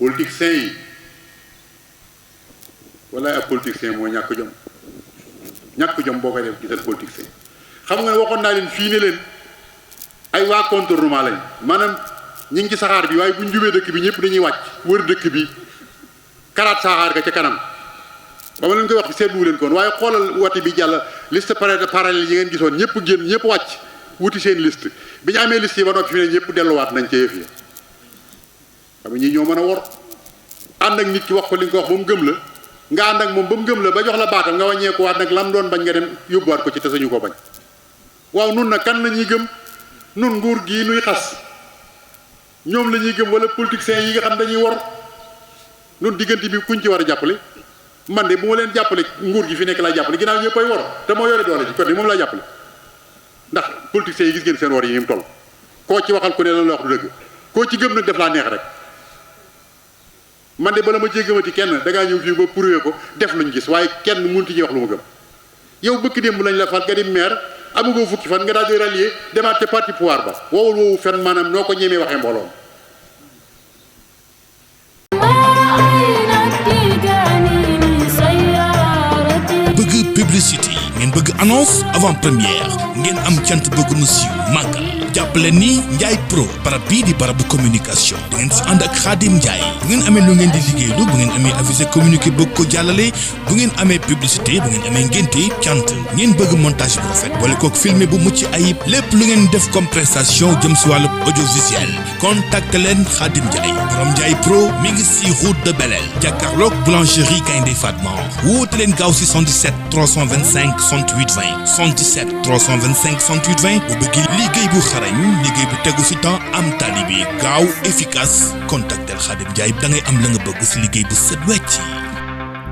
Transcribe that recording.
politiciens yi wala ay politicien moo ñàkk jom boo koy def gisal politicien xam nga waxoon naa leen fii ne leen ay waa contournement lañ maanaam ñi ngi ci saxaar bi waaye bu ñu jubee dëkk bi ñëpp dañuy wàcc wër dëkk bi karaat saxaar ga ca kanam ba ma leen koy wax seetlu leen koon waaye xoolal wati bi jàll liste parallèle yi ngeen gisoon ñëpp génn ñëpp wàcc wuti seen liste bi ñu amee liste yi ba noppi fi ne ñëpp delluwaat nañ ca yëf yi xam nga ñii ñoo mën a wor ànd ak nit ki wax ko li nga ko wax ba mu gëm la nga ànd ak moom ba mu gëm la ba jox la baatam nga wàññeeku waat nag lam doon bañ nga dem yóbbuwaat ko ci te sañu ko bañ waaw nun nag kan la ñuy gëm nun nguur gii nuy xas ñoom la ñuy gëm wala politiciens yi nga xam dañuy wor nun diggante bi kuñ ci war a jàppale man de bu ma leen jàppale nguur gi fi nekk laa jàppale ginnaaw ñëpp ay wor te moo yore doole ci kon moom laa jàppale ndax politiciens yi gis ngeen seen wor yi ni mu toll koo ci waxal ku ne lan la wax du dëgg koo ci gëm nag def laa neex rek man de bala ma cee gëmati kenn dangaa ñëw fii ba prouvé ko def luñ gis waaye kenn mënut ci wax lu ma gëm yow bëkk démb lañ la fal nga di maire amugoo fukki fan nga daal di rallier demaat te parti pouvoir ba woowul woowu fen maanaam noo ko ñemee waxee mbooloo bëgg publicité ngeen bëgg annonce avant première ngeen am cant bëgg mu siiw màggal jàppale ni Ndiaye Pro barab bii di barabu communication da ngeen si ànd ak Khadim Ndiaye bu ngeen amee lu ngeen di liggéeylu bu ngeen amee avisé communiqué bëgg ko jàllale bu ngeen amee publicité bu ngeen amee ngénte cant ngeen bëgg montage bu rafet boole kook filmé bu mucc ayib lépp lu ngeen def comme prestation jëm si wàllu audiovisuel contacte leen Khadim Ndiaye borom Ndiaye Pro mi ngi si route de Belel jàkkaarloog boulangerie Gaynde Fatma woote leen gaaw si 77 325 68 20 77 325 68 20 bu bëgg liggéey bu xarañ liggéey bu tegu ci temps am tali bi gaaw efficace contactel Khadim Ndiaye da ngay am la nga bëgg ci liggéey bu set wecc